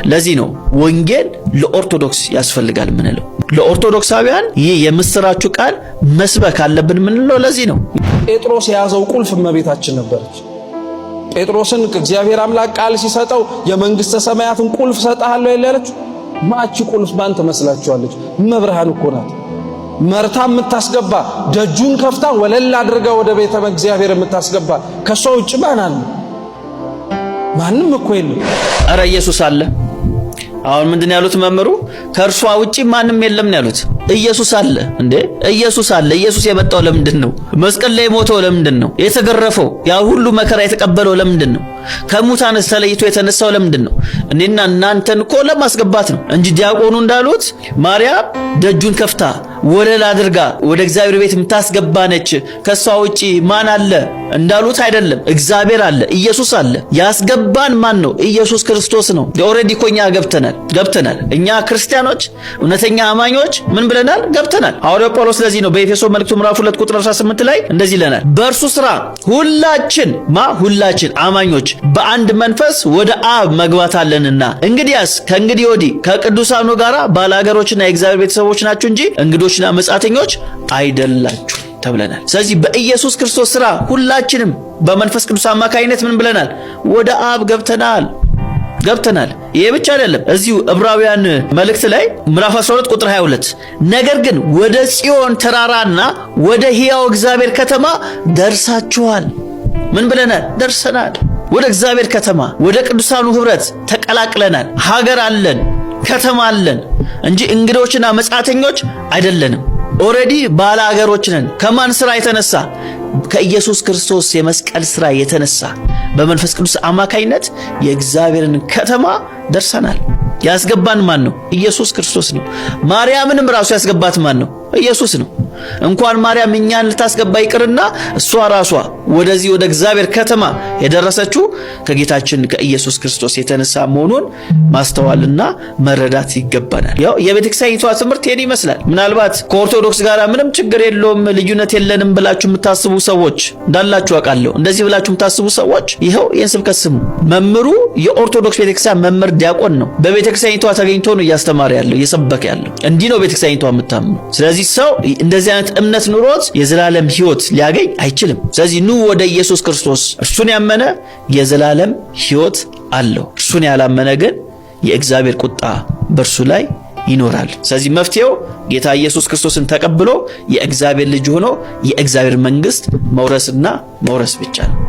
ለዚህ ነው ወንጌል ለኦርቶዶክስ ያስፈልጋል ምንለው። ለኦርቶዶክሳውያን ይህ የምስራቹ ቃል መስበክ አለብን ምንለው ለዚህ ነው። ጴጥሮስ የያዘው ቁልፍ እመቤታችን ነበረች። ጴጥሮስን እግዚአብሔር አምላክ ቃል ሲሰጠው የመንግሥተ ሰማያትን ቁልፍ ሰጥሃለሁ ያለችው ማቺ ቁልፍ ማን ትመስላችኋለች? እመብርሃን እኮ ናት። መርታ የምታስገባ፣ ደጁን ከፍታ ወለል አድርጋ ወደ ቤተ እግዚአብሔር የምታስገባ፣ ከሷ ውጭ ማን አለ? ማንም እኮ የለም። እረ ኢየሱስ አለ። አሁን ምንድን ያሉት መምህሩ? ከእርሷ ውጪ ማንም የለም ነው ያሉት። ኢየሱስ አለ እንዴ? ኢየሱስ አለ። ኢየሱስ የመጣው ለምንድን ነው? መስቀል ላይ የሞተው ለምንድን ነው? የተገረፈው፣ ያ ሁሉ መከራ የተቀበለው ለምንድን ነው? ከሙታንስ ተለይቶ የተነሳው ለምንድን ነው? እኔና እናንተን እኮ ለማስገባት ነው እንጂ ዲያቆኑ እንዳሉት ማርያም ደጁን ከፍታ ወለል አድርጋ ወደ እግዚአብሔር ቤት የምታስገባ ነች፣ ከሷ ውጪ ማን አለ እንዳሉት አይደለም። እግዚአብሔር አለ፣ ኢየሱስ አለ። ያስገባን ማን ነው? ኢየሱስ ክርስቶስ ነው። Already እኮ እኛ ገብተናል ገብተናል። እኛ ክርስቲያኖች እውነተኛ አማኞች ምን ብለናል? ገብተናል። ሐዋርያው ጳውሎስ ለዚህ ነው በኤፌሶ መልእክቱ ምዕራፍ 2 ቁጥር 18 ላይ እንደዚህ ይለናል፣ በእርሱ ስራ ሁላችን ሁላችን አማኞች በአንድ መንፈስ ወደ አብ መግባት አለንና፣ እንግዲያስ ከእንግዲህ ወዲህ ከቅዱሳኑ ጋር ባላገሮችና የእግዚአብሔር ቤተሰቦች ናችሁ እንጂ እንግዶችና መጻተኞች አይደላችሁ ተብለናል። ስለዚህ በኢየሱስ ክርስቶስ ስራ ሁላችንም በመንፈስ ቅዱስ አማካይነት ምን ብለናል? ወደ አብ ገብተናል ገብተናል። ይሄ ብቻ አይደለም። እዚሁ ዕብራውያን መልእክት ላይ ምዕራፍ 12 ቁጥር 22 ነገር ግን ወደ ጽዮን ተራራና ወደ ሕያው እግዚአብሔር ከተማ ደርሳችኋል። ምን ብለናል? ደርሰናል። ወደ እግዚአብሔር ከተማ፣ ወደ ቅዱሳኑ ኅብረት ተቀላቅለናል። ሀገር አለን፣ ከተማ አለን እንጂ እንግዶችና መጻተኞች አይደለንም። Already ባለ ሀገሮች ነን። ከማን ስራ የተነሳ? ከኢየሱስ ክርስቶስ የመስቀል ስራ የተነሳ በመንፈስ ቅዱስ አማካይነት የእግዚአብሔርን ከተማ ደርሰናል። ያስገባን ማን ነው? ኢየሱስ ክርስቶስ ነው። ማርያምንም ራሱ ያስገባት ማን ነው? ኢየሱስ ነው። እንኳን ማርያም እኛን ልታስገባ ይቅርና እሷ ራሷ ወደዚህ ወደ እግዚአብሔር ከተማ የደረሰችው ከጌታችን ከኢየሱስ ክርስቶስ የተነሳ መሆኑን ማስተዋልና መረዳት ይገባናል። ያው የቤተክርስቲያኒቷ ትምህርት ይሄን ይመስላል። ምናልባት ከኦርቶዶክስ ጋር ምንም ችግር የለውም፣ ልዩነት የለንም ብላችሁ የምታስቡ ሰዎች እንዳላችሁ አውቃለሁ። እንደዚህ ብላችሁ የምታስቡ ሰዎች ይኸው ይህን ስብከት ስሙ። መምህሩ የኦርቶዶክስ ቤተክርስቲያን መምህር ዲያቆን ነው። በቤተክርስቲያኒቷ ተገኝቶ ነው እያስተማረ ያለው፣ እየሰበከ ያለው። እንዲህ ነው ቤተክርስቲያኒቷ የምታምነው። ስለዚህ ሰው እንደዚህ አይነት እምነት ኑሮት የዘላለም ሕይወት ሊያገኝ አይችልም። ስለዚህ ኑ ወደ ኢየሱስ ክርስቶስ። እርሱን ያመነ የዘላለም ሕይወት አለው። እርሱን ያላመነ ግን የእግዚአብሔር ቁጣ በእርሱ ላይ ይኖራል። ስለዚህ መፍትሄው ጌታ ኢየሱስ ክርስቶስን ተቀብሎ የእግዚአብሔር ልጅ ሆኖ የእግዚአብሔር መንግሥት መውረስና መውረስ ብቻ ነው።